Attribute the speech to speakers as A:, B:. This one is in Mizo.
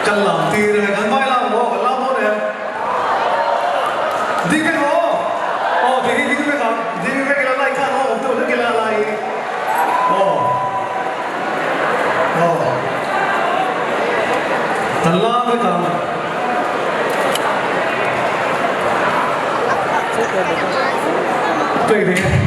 A: Kan lam tir e, kan vai lam maw, kan lam dawn em? Ding vek maw? Aw ti hi ding vek ang, ding vek ila lai khan aw awm deuh hlek ila lai hi. Aw aw kan lam vek ang. Play ve.